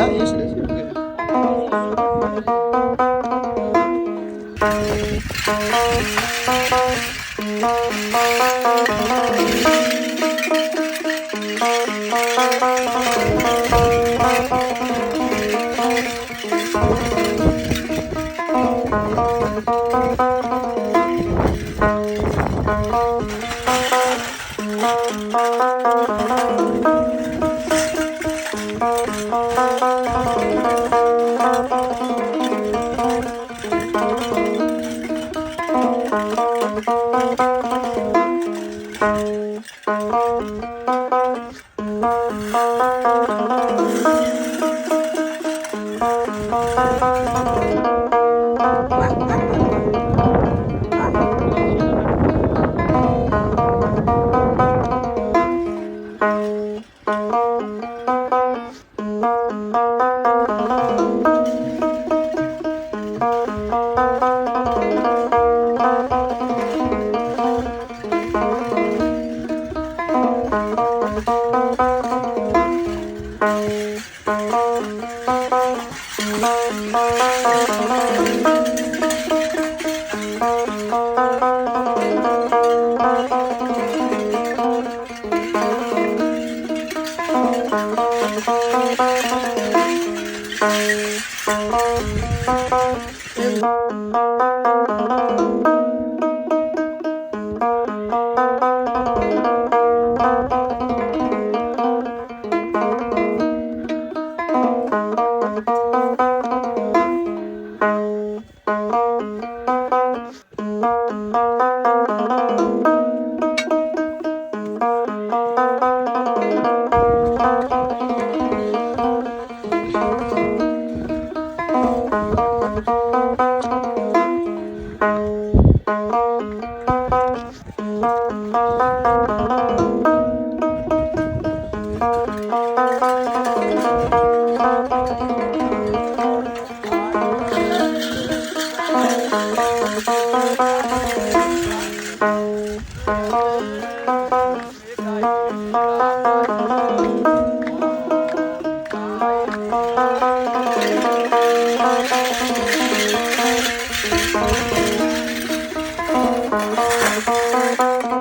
ይህ ስለዚህ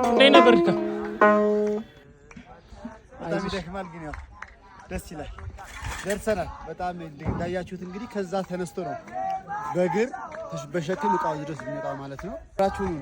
እንዴት ነበር ድካም? በጣም ይደክማል፣ ግን ያው ደስ ይላል። ደርሰናል። በጣም እንዳያችሁት እንግዲህ ከዛ ተነስቶ ነው በእግር በሸክም እቃው ድረስ የሚመጣው ማለት ነው። ራችሁን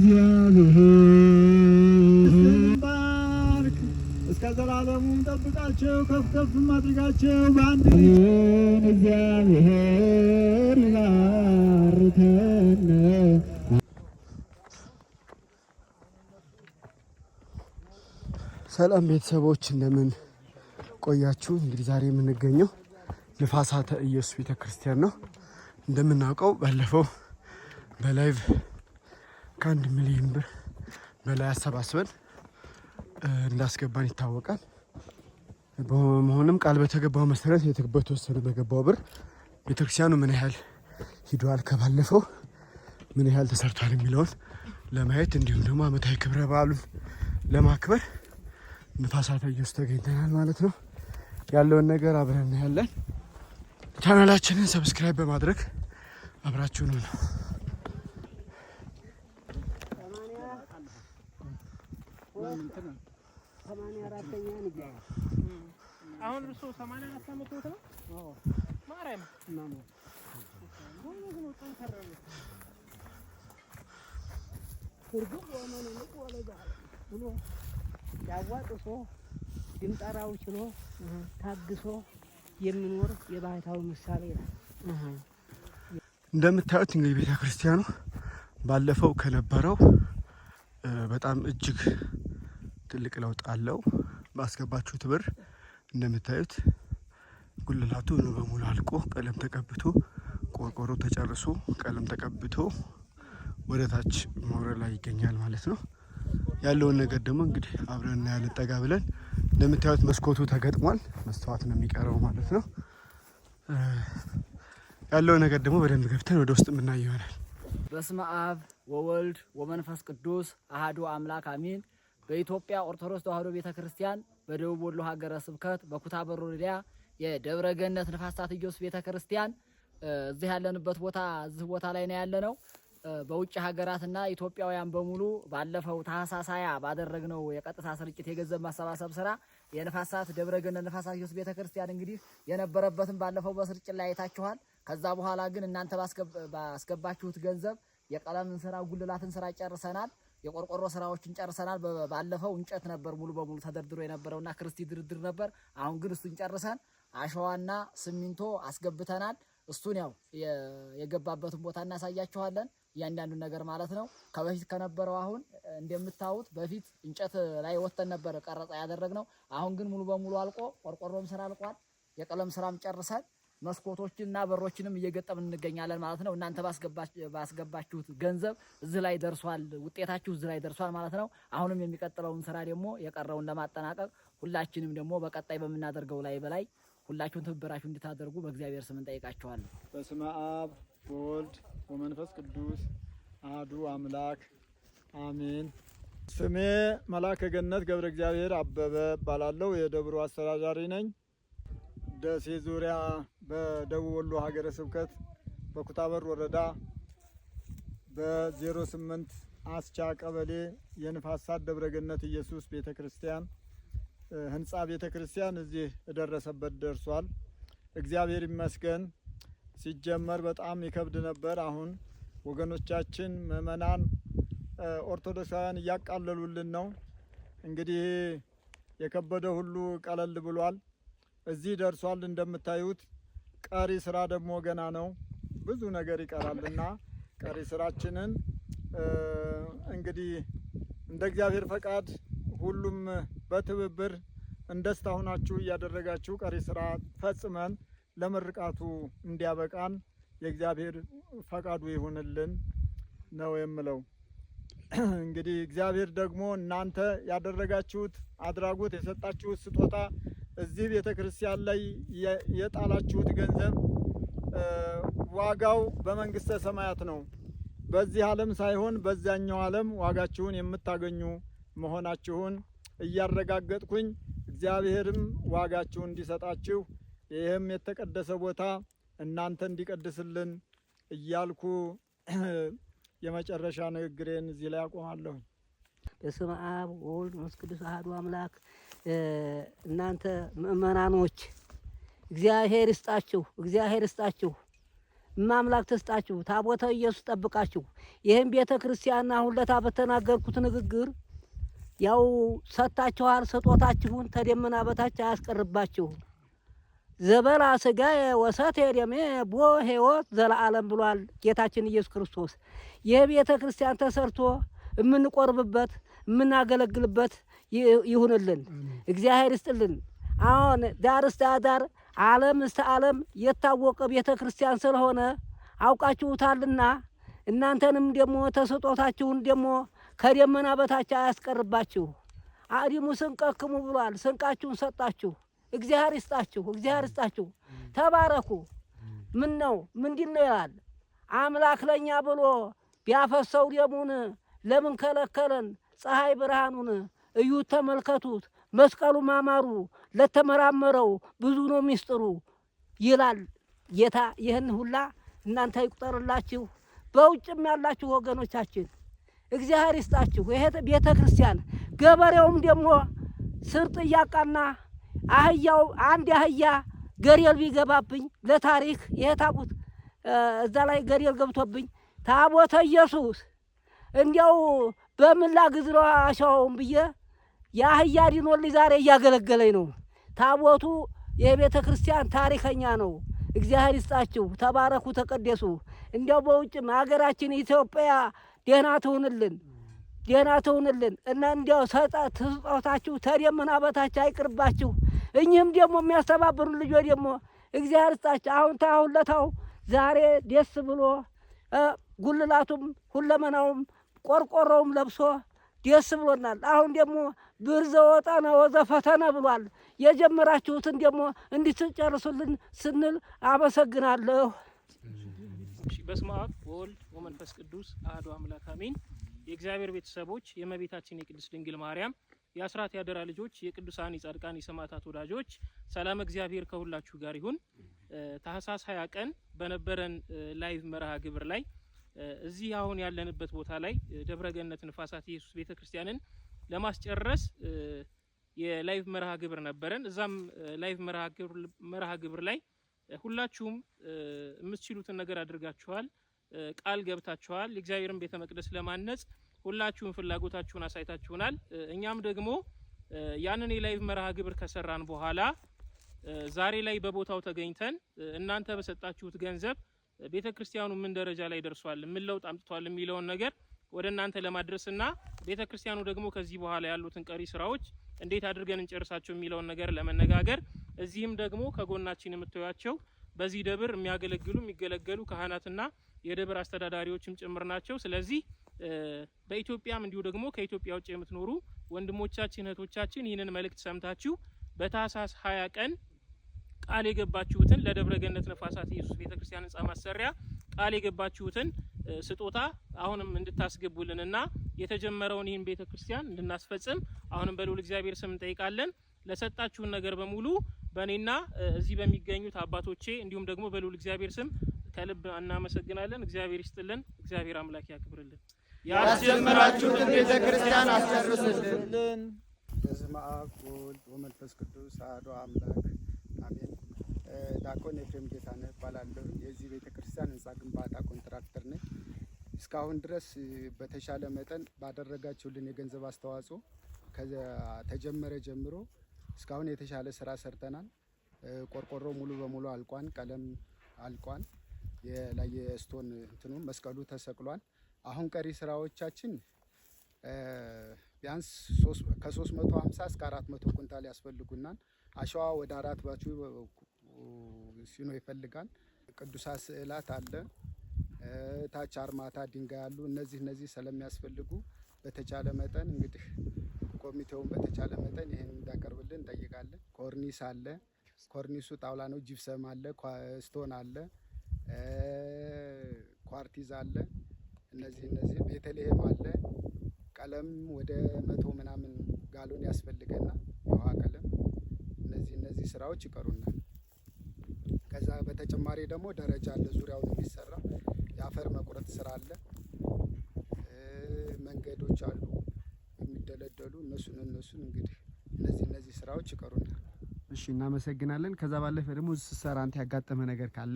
እግዚአብሔር ባርክ እስከ ዘላለሙ ጠብቃቸው፣ ከፍ ከፍ አድርጋቸው። በአንድ እግዚአብሔር ይባርከነ። ሰላም ቤተሰቦች፣ እንደምን ቆያችሁ? እንግዲህ ዛሬ የምንገኘው ንፋሳተ ኢየሱስ ቤተ ክርስቲያን ነው። እንደምናውቀው ባለፈው በ live ከ1 ሚሊዮን ብር በላይ አሰባስበን እንዳስገባን ይታወቃል። በመሆኑም ቃል በተገባው መሰረት በተወሰነ በገባው ብር ቤተክርስቲያኑ ምን ያህል ሂዷል፣ ከባለፈው ምን ያህል ተሰርቷል የሚለውን ለማየት እንዲሁም ደግሞ ዓመታዊ ክብረ በዓሉን ለማክበር ንፋሳተ ኢየሱስ ተገኝተናል ማለት ነው። ያለውን ነገር አብረን እናያለን። ቻናላችንን subscribe በማድረግ አብራችሁን ነው። አሁን እርሶ 84 ዓመትዎት ነው? ማርያም ጎበዝ ነው፣ ጠንካራ ነው። ትርጉም ወመንንቅ ወለዛለ ብሎ ያዋጥሶ ድምጠራው ችሎ ታግሶ የሚኖር የባህታዊ ምሳሌ ነው። እንደምታዩት እንግዲህ ቤተ ክርስቲያኑ ባለፈው ከነበረው በጣም እጅግ ትልቅ ለውጥ አለው። ባስገባችሁት ብር እንደምታዩት ጉልላቱ ሙሉ በሙሉ አልቆ ቀለም ተቀብቶ፣ ቆርቆሮ ተጨርሶ ቀለም ተቀብቶ ወደ ታች መውረድ ላይ ይገኛል ማለት ነው። ያለውን ነገር ደግሞ እንግዲህ አብረን እናያለን ጠጋ ብለን። እንደምታዩት መስኮቱ ተገጥሟል። መስተዋት ነው የሚቀረው ማለት ነው። ያለውን ነገር ደግሞ በደንብ ገብተን ወደ ውስጥ የምናየው ይሆናል። በስመ አብ ወወልድ ወመንፈስ ቅዱስ አሐዱ አምላክ አሚን። በኢትዮጵያ ኦርቶዶክስ ተዋሕዶ ቤተ ክርስቲያን በደቡብ ወሎ ሀገረ ስብከት በኩታበር ወረዳ የደብረ ገነት ንፋሳት ኢየሱስ ቤተ ክርስቲያን እዚህ ያለንበት ቦታ እዚህ ቦታ ላይ ነው ያለነው። በውጭ ሀገራትና ኢትዮጵያውያን በሙሉ ባለፈው ታህሳስ 20 ባደረግነው የቀጥታ ስርጭት የገንዘብ ማሰባሰብ ስራ የንፋሳት ደብረ ገነት ንፋሳት ኢየሱስ ቤተ ክርስቲያን እንግዲህ የነበረበትን ባለፈው በስርጭት ላይ አይታችኋል። ከዛ በኋላ ግን እናንተ ባስገባችሁት ገንዘብ የቀለምን ስራ፣ ጉልላትን ስራ ጨርሰናል። የቆርቆሮ ስራዎችን ጨርሰናል። ባለፈው እንጨት ነበር ሙሉ በሙሉ ተደርድሮ የነበረውና ክርስቲ ድርድር ነበር። አሁን ግን እሱን ጨርሰን አሸዋና ሲሚንቶ አስገብተናል። እሱን ያው የገባበትን ቦታ እናሳያችኋለን፣ እያንዳንዱን ነገር ማለት ነው። ከበፊት ከነበረው አሁን እንደምታዩት በፊት እንጨት ላይ ወተን ነበር ቀረጻ ያደረግነው። አሁን ግን ሙሉ በሙሉ አልቆ ቆርቆሮም ስራ አልቋል። የቀለም ስራም ጨርሰን መስኮቶችን እና በሮችንም እየገጠምን እንገኛለን ማለት ነው። እናንተ ባስገባችሁት ገንዘብ እዚህ ላይ ደርሷል፣ ውጤታችሁ እዚህ ላይ ደርሷል ማለት ነው። አሁንም የሚቀጥለውን ስራ ደግሞ የቀረውን ለማጠናቀቅ ሁላችንም ደግሞ በቀጣይ በምናደርገው ላይ በላይ ሁላችሁን ትብብራችሁ እንድታደርጉ በእግዚአብሔር ስም እንጠይቃችኋለን። በስመ አብ ወወልድ ወመንፈስ ቅዱስ አሐዱ አምላክ አሜን። ስሜ መላከ ገነት ገብረ እግዚአብሔር አበበ እባላለሁ። የደብሩ አስተዳዳሪ ነኝ። ደሴ ዙሪያ በደቡብ ወሎ ሀገረ ስብከት በኩታበር ወረዳ በ08 አስቻ ቀበሌ የንፋሳት ደብረ ገነት ኢየሱስ ቤተ ክርስቲያን ህንፃ ቤተ ክርስቲያን እዚህ የደረሰበት ደርሷል። እግዚአብሔር ይመስገን። ሲጀመር በጣም ይከብድ ነበር። አሁን ወገኖቻችን ምእመናን ኦርቶዶክሳውያን እያቃለሉልን ነው። እንግዲህ የከበደ ሁሉ ቀለል ብሏል። እዚህ ደርሷል እንደምታዩት። ቀሪ ስራ ደግሞ ገና ነው፣ ብዙ ነገር ይቀራልና ቀሪ ስራችንን እንግዲህ እንደ እግዚአብሔር ፈቃድ ሁሉም በትብብር እንደስታሁናችሁ እያደረጋችሁ ቀሪ ስራ ፈጽመን ለምርቃቱ እንዲያበቃን የእግዚአብሔር ፈቃዱ ይሁንልን ነው የምለው። እንግዲህ እግዚአብሔር ደግሞ እናንተ ያደረጋችሁት አድራጎት፣ የሰጣችሁት ስጦታ፣ እዚህ ቤተ ክርስቲያን ላይ የጣላችሁት ገንዘብ ዋጋው በመንግስተ ሰማያት ነው። በዚህ ዓለም ሳይሆን በዚያኛው ዓለም ዋጋችሁን የምታገኙ መሆናችሁን እያረጋገጥኩኝ እግዚአብሔርም ዋጋችሁን እንዲሰጣችሁ ይህም የተቀደሰ ቦታ እናንተ እንዲቀድስልን እያልኩ የመጨረሻ ንግግሬን እዚህ ላይ አቆማለሁ። በስመ አብ ወወልድ ወመንፈስ ቅዱስ አሐዱ አምላክ። እናንተ ምእመናኖች እግዚአብሔር ይስጣችሁ፣ እግዚአብሔር ይስጣችሁ። እማምላክ ትስጣችሁ፣ ታቦተ ኢየሱስ ጠብቃችሁ። ይህም ቤተ ክርስቲያን አሁን ለታ በተናገርኩት ንግግር ያው ሰጥታችኋል። ስጦታችሁን ተደመና በታች አያስቀርባችሁ። ዘበላ ሥጋዬ ወሰትየ ደሜ ቦ ሕይወት ዘለዓለም ብሏል ጌታችን ኢየሱስ ክርስቶስ። ይህ ቤተ ክርስቲያን ተሰርቶ የምንቆርብበት የምናገለግልበት ይሁንልን። እግዚአብሔር ይስጥልን። አሁን ዳር እስከ ዳር ዓለም እስከ ዓለም የታወቀ ቤተ ክርስቲያን ስለሆነ አውቃችሁታልና እናንተንም ደግሞ ተስጦታችሁን ደግሞ ከደመና በታች አያስቀርባችሁ። አዲሙ ስንቀክሙ ብሏል። ስንቃችሁን ሰጣችሁ። እግዚአብሔር ይስጣችሁ። እግዚአብሔር ይስጣችሁ። ተባረኩ። ምን ነው ምንድን ነው ይላል አምላክ ለኛ ብሎ ቢያፈሰው ደሙን ለምን ከለከለን? ፀሐይ ብርሃኑን እዩት ተመልከቱት፣ መስቀሉ ማማሩ ለተመራመረው ብዙ ነው ሚስጥሩ ይላል ጌታ። ይህን ሁላ እናንተ ይቁጠርላችሁ። በውጭም ያላችሁ ወገኖቻችን እግዚአብሔር ይስጣችሁ። ይሄ ቤተ ክርስቲያን ገበሬውም ደግሞ ስርጥ እያቃና አህያው አንድ አህያ ገደል ቢገባብኝ ለታሪክ ይሄ ታቦት እዛ ላይ ገደል ገብቶብኝ ታቦተ ኢየሱስ እንዲያው በምን ላግዝ ነው አሸዋውን ብዬ የአህያ ድኖልኝ ዛሬ እያገለገለኝ ነው። ታቦቱ የቤተ ክርስቲያን ታሪከኛ ነው። እግዚአብሔር ይስጣችሁ። ተባረኩ፣ ተቀደሱ። እንዲያው በውጭም ሀገራችን ኢትዮጵያ ደህና ትሁንልን፣ ደህና ትሁንልን እና እንዲያው ስጦታችሁ ተደመና በታች አይቅርባችሁ። እኚህም ደግሞ የሚያስተባብሩ ልጆች ደግሞ እግዚአብሔር ይስጣችሁ። አሁን ታሁን ለታው ዛሬ ደስ ብሎ ጉልላቱም ሁለመናውም ቆርቆሮውም ለብሶ ደስ ብሎናል። አሁን ደግሞ ብር ዘወጣነ ወዘፈተነ ብሏል። የጀመራችሁትን ደግሞ እንድትጨርሱልን ስንል አመሰግናለሁ። እሺ፣ በስመ አብ ወወልድ ወመንፈስ ቅዱስ አሐዱ አምላክ አሜን። የእግዚአብሔር ቤተሰቦች የእመቤታችን የቅድስት ድንግል ማርያም የአስራት ያደራ ልጆች የቅዱሳን የጻድቃን የሰማዕታት ወዳጆች ሰላም እግዚአብሔር ከሁላችሁ ጋር ይሁን። ታህሳስ 20 ቀን በነበረን live መርሃ ግብር ላይ እዚህ አሁን ያለንበት ቦታ ላይ ደብረ ገነት ንፋሳት ኢየሱስ ቤተክርስቲያንን ለማስጨረስ የ live መርሃ ግብር ነበረን። እዛም live መርሃ ግብር ላይ ሁላችሁም የምትችሉትን ነገር አድርጋችኋል፣ ቃል ገብታችኋል። የእግዚአብሔርን ቤተ መቅደስ ለማነጽ ሁላችሁም ፍላጎታችሁን አሳይታችሁናል። እኛም ደግሞ ያንን የ live መርሃ ግብር ከሰራን በኋላ ዛሬ ላይ በቦታው ተገኝተን እናንተ በሰጣችሁት ገንዘብ ቤተ ክርስቲያኑ ምን ደረጃ ላይ ደርሷል፣ ምን ለውጥ አምጥቷል የሚለውን ነገር ወደ እናንተ ለማድረስና ቤተ ክርስቲያኑ ደግሞ ከዚህ በኋላ ያሉትን ቀሪ ስራዎች እንዴት አድርገን እንጨርሳቸው የሚለውን ነገር ለመነጋገር እዚህም ደግሞ ከጎናችን የምታዩቸው በዚህ ደብር የሚያገለግሉ የሚገለገሉ ካህናትና የደብር አስተዳዳሪዎችም ጭምር ናቸው። ስለዚህ በኢትዮጵያም እንዲሁ ደግሞ ከኢትዮጵያ ውጭ የምትኖሩ ወንድሞቻችን እህቶቻችን ይህንን መልእክት ሰምታችሁ በታህሳስ 20 ቀን ቃል የገባችሁትን ለደብረ ገነት ነፋሳት ኢየሱስ ቤተክርስቲያን ህንጻ ማሰሪያ ቃል የገባችሁትን ስጦታ አሁንም እንድታስገቡልንና የተጀመረውን ይህን ቤተክርስቲያን እንድናስፈጽም አሁንም በልዑል እግዚአብሔር ስም እንጠይቃለን። ለሰጣችሁን ነገር በሙሉ በእኔና እዚህ በሚገኙት አባቶቼ እንዲሁም ደግሞ በልዑል እግዚአብሔር ስም ከልብ እናመሰግናለን። እግዚአብሔር ይስጥልን። እግዚአብሔር አምላክ ያክብርልን። ያስጀመራችሁትን ቤተ ክርስቲያን አስጨርሱልን። በስመ አብ ወወልድ ወመንፈስ ቅዱስ አሐዱ አምላክ አሜን። ዲያቆን ኤፍሬም ጌታነህ እባላለሁ። የዚህ ቤተ ክርስቲያን ህንፃ ግንባታ ኮንትራክተር ነኝ። እስካሁን ድረስ በተሻለ መጠን ባደረጋችሁልን የገንዘብ አስተዋጽኦ ከተጀመረ ጀምሮ እስካሁን የተሻለ ስራ ሰርተናል። ቆርቆሮ ሙሉ በሙሉ አልቋን፣ ቀለም አልቋን፣ የላይ የ stone እንትኑ መስቀሉ ተሰቅሏል። አሁን ቀሪ ስራዎቻችን ቢያንስ ከ350 እስከ 400 ኩንታል ያስፈልጉናል። አሸዋ ወደ 4 ባቹ ሲኖ ይፈልጋል። ቅዱሳት ስዕላት አለ፣ ታች አርማታ ድንጋይ አሉ። እነዚህ ስለሚያስፈልጉ በተቻለ መጠን እንግዲህ ኮሚቴውን በተቻለ መጠን ይህን እንዲያቀርብልን እንጠይቃለን። ኮርኒስ አለ። ኮርኒሱ ጣውላ ነው። ጂፕሰም አለ፣ stone አለ፣ ኳርቲዝ አለ። እነዚህ ቤተልሔም አለ። ቀለም ወደ 100 ምናምን ጋሎን ያስፈልገናል፣ የውሃ ቀለም። እነዚህ ስራዎች ይቀሩናል። ከዛ በተጨማሪ ደግሞ ደረጃ አለ፣ ዙሪያውን የሚሰራ የአፈር መቁረጥ ስራ አለ። መንገዶች አሉ የሚደለደሉ፣ እነሱን እንግዲህ እነዚህ ስራዎች ይቀሩናል። እሺ፣ እናመሰግናለን። ከዛ ባለፈ ደግሞ ስትሰራ አንተ ያጋጠመ ነገር ካለ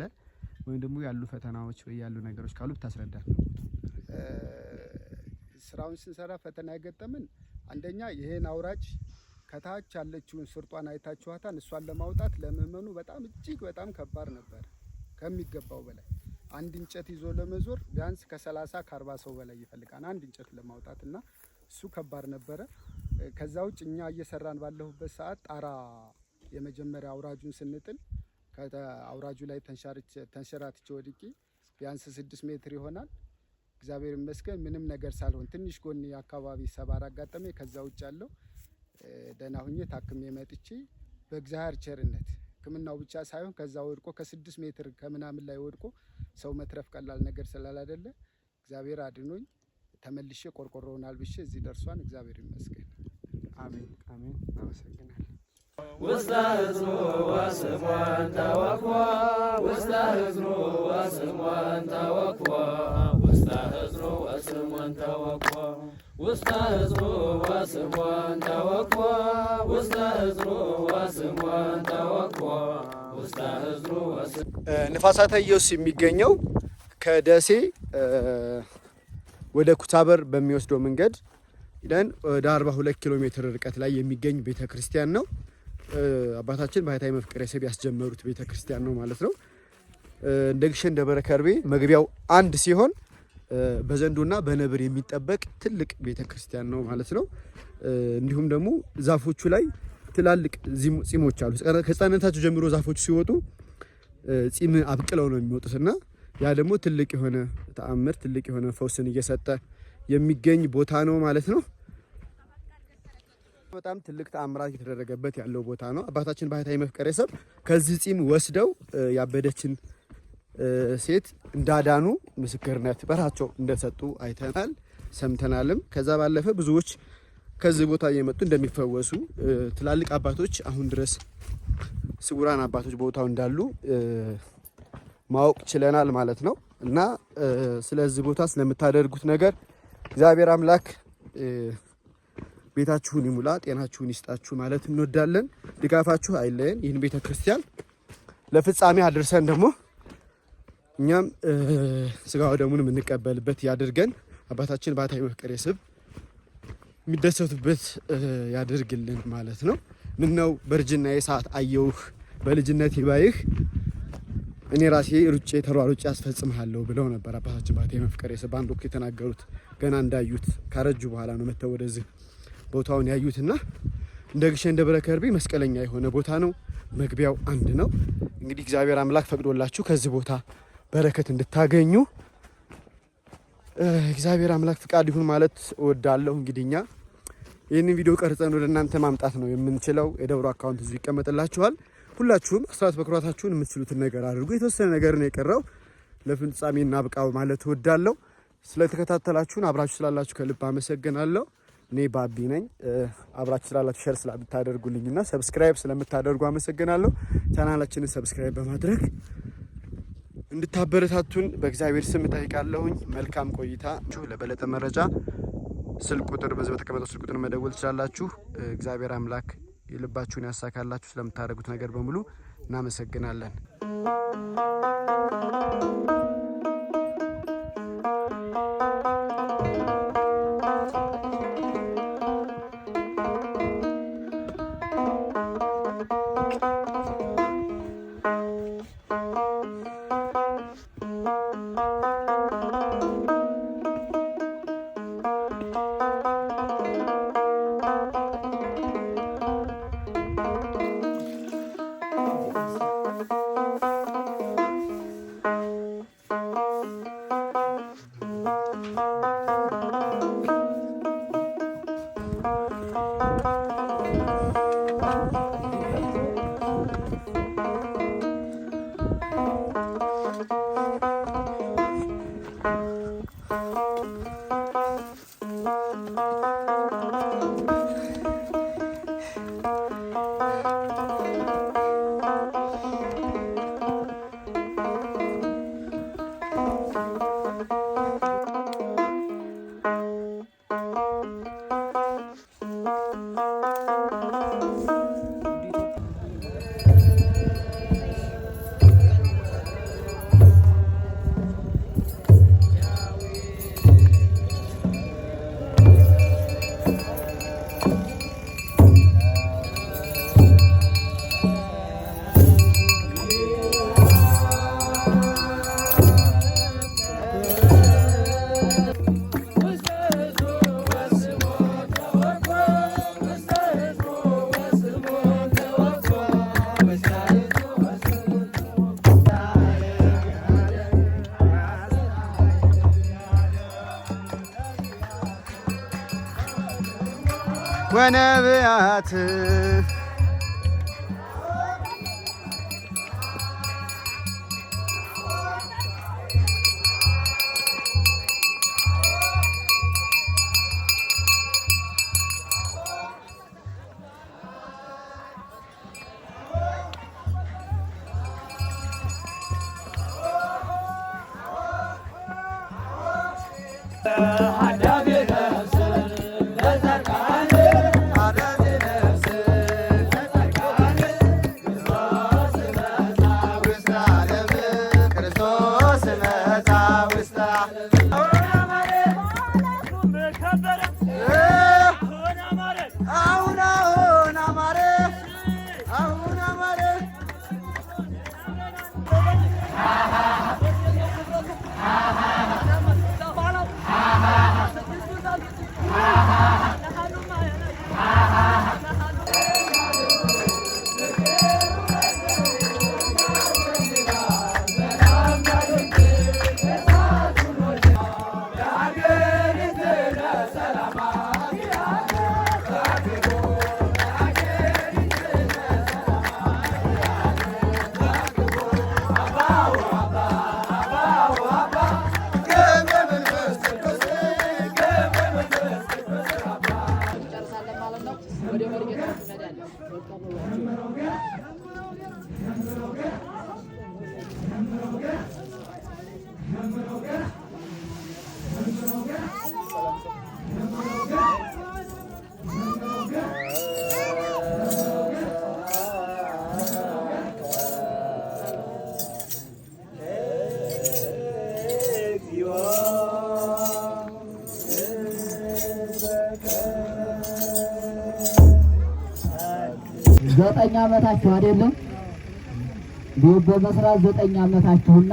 ወይም ደግሞ ያሉ ፈተናዎች ወይ ያሉ ነገሮች ካሉ ብታስረዳን። ስራውን ስንሰራ ፈተና የገጠምን አንደኛ ይሄን አውራጅ ከታች ያለችውን ስርጧን አይታችኋታን። እሷን ለማውጣት ለምእመኑ በጣም እጅግ በጣም ከባድ ነበር፣ ከሚገባው በላይ። አንድ እንጨት ይዞ ለመዞር ቢያንስ ከ30 ከ40 ሰው በላይ ይፈልጋል አንድ እንጨት ለማውጣት እና እሱ ከባድ ነበረ። ከዛ ውጭ እኛ እየሰራን ባለሁበት ሰዓት ጣራ የመጀመሪያ አውራጁን ስንጥል ከአውራጁ ላይ ተንሸራትቼ ወድቄ ቢያንስ 6 ሜትር ይሆናል። እግዚአብሔር ይመስገን ምንም ነገር ሳልሆን ትንሽ ጎን አካባቢ ሰባር አጋጠመኝ። ከዛ ውጭ ያለው ደህና ሁኜ ታክሜ መጥቼ በእግዚአብሔር ቸርነት ሕክምናው ብቻ ሳይሆን ከዛ ወድቆ ከ6 ሜትር ከምናምን ላይ ወድቆ ሰው መትረፍ ቀላል ነገር ስላላደለ እግዚአብሔር አድኖኝ ተመልሼ ቆርቆሮውን አልብሼ እዚህ ደርሷን። እግዚአብሔር ይመስገን። አሜን አሜን። አመሰግናለሁ። ውስተ ሕጽኑ ወስምዖን ተወክፎ፣ ውስተ ሕጽኑ ወስምዖን ተወክፎ፣ ውስተ ሕጽኑ ወስምዖን ተወክፎ፣ ውስተ ሕጽኑ ወስምዖን ተወክፎ፣ ውስተ ሕጽኑ ወስምዖን ተወክፎ፣ ውስተ ሕጽኑ። ንፋሳተ ኢየሱስ የሚገኘው ከደሴ ወደ ኩታበር በሚወስደው መንገድ ሂደን ወደ 42 ኪሎ ሜትር ርቀት ላይ የሚገኝ ቤተ ክርስቲያን ነው። አባታችን ባህታዊ መፍቀሬ ሰብ ያስጀመሩት ቤተ ክርስቲያን ነው ማለት ነው። እንደ ግሸን ደብረ ከርቤ መግቢያው አንድ ሲሆን በዘንዶና በነብር የሚጠበቅ ትልቅ ቤተ ክርስቲያን ነው ማለት ነው። እንዲሁም ደግሞ ዛፎቹ ላይ ትላልቅ ጺሞች አሉ። ከህፃንነታቸው ጀምሮ ዛፎቹ ሲወጡ ጺም አብቅለው ነው የሚወጡት እና ያ ደግሞ ትልቅ የሆነ ተአምር፣ ትልቅ የሆነ ፈውስን እየሰጠ የሚገኝ ቦታ ነው ማለት ነው። በጣም ትልቅ ተአምራት እየተደረገበት ያለው ቦታ ነው። አባታችን ባህታዊ መፍቀሬ ሰብ ከዚህ ጺም ወስደው ያበደችን ሴት እንዳዳኑ ምስክርነት በራቸው እንደሰጡ አይተናል፣ ሰምተናልም። ከዛ ባለፈ ብዙዎች ከዚህ ቦታ እየመጡ እንደሚፈወሱ፣ ትላልቅ አባቶች አሁን ድረስ ስውራን አባቶች ቦታው እንዳሉ ማወቅ ችለናል ማለት ነው። እና ስለዚህ ቦታ ስለምታደርጉት ነገር እግዚአብሔር አምላክ ቤታችሁን ይሙላ፣ ጤናችሁን ይስጣችሁ ማለት እንወዳለን። ድጋፋችሁ አይለየን። ይህን ቤተ ክርስቲያን ለፍጻሜ አድርሰን ደግሞ እኛም ስጋ ወደሙን የምንቀበልበት ያድርገን። አባታችን ባህታዊ መፍቀሬ ሰብ የሚደሰቱበት ያድርግልን ማለት ነው። ምነው በእርጅናዬ ሰዓት አየውህ፣ በልጅነት ባይህ እኔ ራሴ ሩጬ ተሯሩጬ አስፈጽምሃለሁ ብለው ነበር አባታችን ባህታዊ መፍቀሬ ሰብ በአንድ ወቅት የተናገሩት። ገና እንዳዩት ካረጁ በኋላ ነው መጥተው ወደዚህ ቦታውን ያዩትና እንደ ግሸን ደብረ ከርቤ መስቀለኛ የሆነ ቦታ ነው። መግቢያው አንድ ነው። እንግዲህ እግዚአብሔር አምላክ ፈቅዶላችሁ ከዚህ ቦታ በረከት እንድታገኙ እግዚአብሔር አምላክ ፍቃድ ይሁን ማለት እወዳለሁ። እንግዲህ እኛ ይህንን ቪዲዮ ቀርጸን ወደ እናንተ ማምጣት ነው የምንችለው። የደብሩ account እዚሁ ይቀመጥላችኋል። ሁላችሁም አስራት በኩራታችሁን የምትችሉትን ነገር አድርጉ። የተወሰነ ነገር ነው የቀረው፣ ለፍጻሜ እናብቃው ማለት እወዳለሁ። ስለተከታተላችሁን አብራችሁ ስላላችሁ ከልብ አመሰግናለሁ። እኔ ባቢ ነኝ። አብራችሁ ስላላችሁ share ስለምታደርጉልኝና subscribe ስለምታደርጉ አመሰግናለሁ። ቻናላችንን subscribe በማድረግ እንድታበረታቱን በእግዚአብሔር ስም እጠይቃለሁኝ። መልካም ቆይታ። ለበለጠ መረጃ ስልክ ቁጥር በዚህ በተቀመጠው ስልክ ቁጥር መደወል ትችላላችሁ። እግዚአብሔር አምላክ የልባችሁን ያሳካላችሁ። ስለምታደርጉት ነገር በሙሉ እናመሰግናለን። ወነቢያት እንጨርሳለን ማለት ነው። ወደ መርጌታዎች እንሄዳለን። ዘጠኝ ዓመታችሁ አይደለም? ቤት በመስራት 9 ዓመታችሁና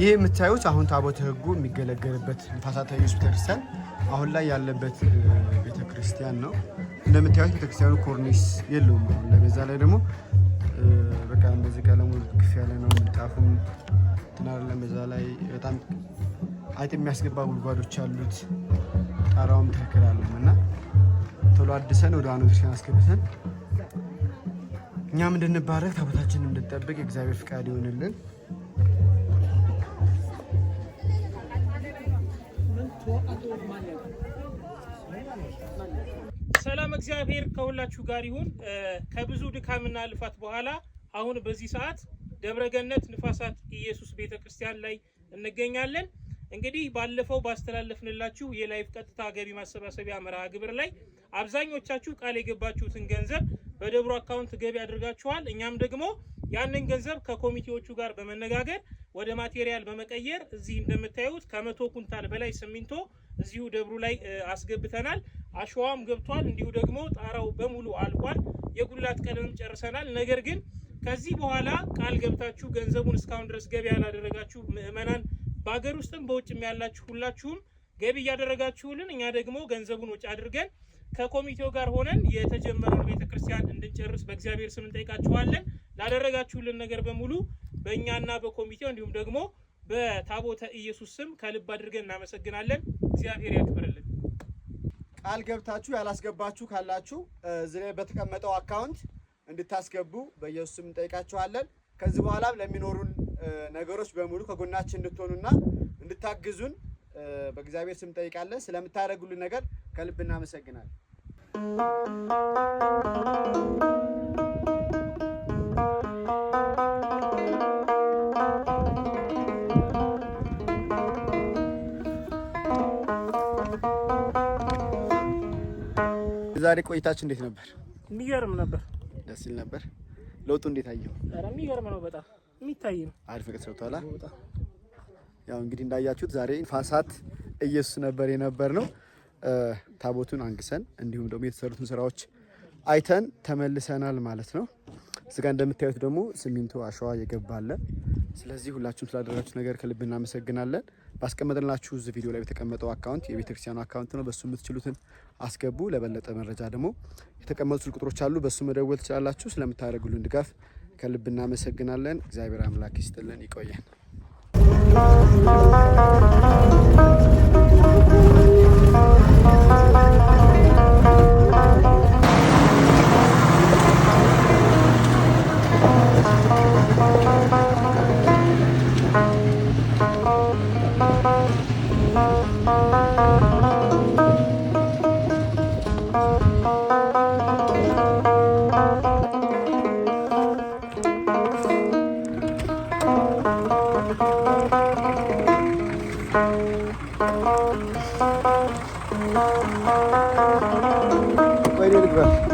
ይህ የምታዩት አሁን ታቦተ ሕጉ የሚገለገልበት ንፋሳተ ኢየሱስ ቤተክርስቲያን አሁን ላይ ያለበት ቤተክርስቲያን ነው። እንደምታዩት ቤተክርስቲያኑ ኮርኒስ የለውም አሁን ላይ። በዛ ላይ ደግሞ በቃ እንደዚህ ቀለሙ ግፍ ያለ ነው። ምንጣፉም እንትን አይደለም። በዛ ላይ በጣም አይጥ የሚያስገባ ጉድጓዶች አሉት። ጣራውም ትክክል አለም እና ቶሎ አድሰን ወደ ዋናው ቤተክርስቲያን አስገብተን እኛም እንድንባረክ ታቦታችንን እንድንጠብቅ የእግዚአብሔር ፍቃድ ይሆንልን። ሰላም እግዚአብሔር ከሁላችሁ ጋር ይሁን። ከብዙ ድካምና ልፋት በኋላ አሁን በዚህ ሰዓት ደብረገነት ንፋሳት ኢየሱስ ቤተክርስቲያን ላይ እንገኛለን። እንግዲህ ባለፈው ባስተላለፍንላችሁ የ live ቀጥታ ገቢ ማሰባሰቢያ መርሃ ግብር ላይ አብዛኞቻችሁ ቃል የገባችሁትን ገንዘብ በደብሩ account ገቢ አድርጋችኋል። እኛም ደግሞ ያንን ገንዘብ ከኮሚቴዎቹ ጋር በመነጋገር ወደ material በመቀየር እዚህ እንደምታዩት ከ100 ኩንታል በላይ ሲሚንቶ እዚሁ ደብሩ ላይ አስገብተናል። አሸዋም ገብቷል። እንዲሁ ደግሞ ጣራው በሙሉ አልቋል። የጉልላት ቀለምም ጨርሰናል። ነገር ግን ከዚህ በኋላ ቃል ገብታችሁ ገንዘቡን እስካሁን ድረስ ገቢ ያላደረጋችሁ ምእመናን በሀገር ውስጥም በውጭም ያላችሁ ሁላችሁም ገቢ እያደረጋችሁልን እኛ ደግሞ ገንዘቡን ወጪ አድርገን ከኮሚቴው ጋር ሆነን የተጀመረውን ቤተክርስቲያን እንድንጨርስ በእግዚአብሔር ስም እንጠይቃችኋለን። ላደረጋችሁልን ነገር በሙሉ በእኛና በኮሚቴው እንዲሁም ደግሞ በታቦተ ኢየሱስ ስም ከልብ አድርገን እናመሰግናለን። እግዚአብሔር ያክብርልን። ቃል ገብታችሁ ያላስገባችሁ ካላችሁ እዚህ ላይ በተቀመጠው account እንድታስገቡ በኢየሱስ ስም እንጠይቃችኋለን። ከዚህ በኋላም ለሚኖሩን ነገሮች በሙሉ ከጎናችን እንድትሆኑና እንድታግዙን በእግዚአብሔር ስም እንጠይቃለን። ስለምታደርጉልን ነገር ከልብ እናመሰግናለን። የዛሬ ቆይታችን እንዴት ነበር? የሚገርም ነበር። ደስ ይል ነበር። ለውጡ እንዴት አየው? ኧረ የሚገርም ነው። በጣም የሚታይ ነው። አሪፍ ነገር ሰርቷላ። ያው እንግዲህ እንዳያችሁት ዛሬ ንፋሳት ኢየሱስ ነበር የነበር ነው። ታቦቱን አንግሰን እንዲሁም ደግሞ የተሰሩትን ስራዎች አይተን ተመልሰናል ማለት ነው። እዚህ ጋር እንደምታዩት ደግሞ ሲሚንቶ አሸዋ እየገባ አለ። ስለዚህ ሁላችሁም ስላደረጋችሁት ነገር ከልብ እናመሰግናለን። ባስቀመጥንላችሁ እዚህ ቪዲዮ ላይ በተቀመጠው account የቤተክርስቲያኑ account ነው። በሱ የምትችሉትን አስገቡ። ለበለጠ መረጃ ደግሞ የተቀመጡ ስልክ ቁጥሮች አሉ። በሱ መደወል ትችላላችሁ። ስለምታደርጉልን ድጋፍ ከልብ እናመሰግናለን። እግዚአብሔር አምላክ ይስጥልን፣ ይቆየን። ቆይ እኔ ልግባ።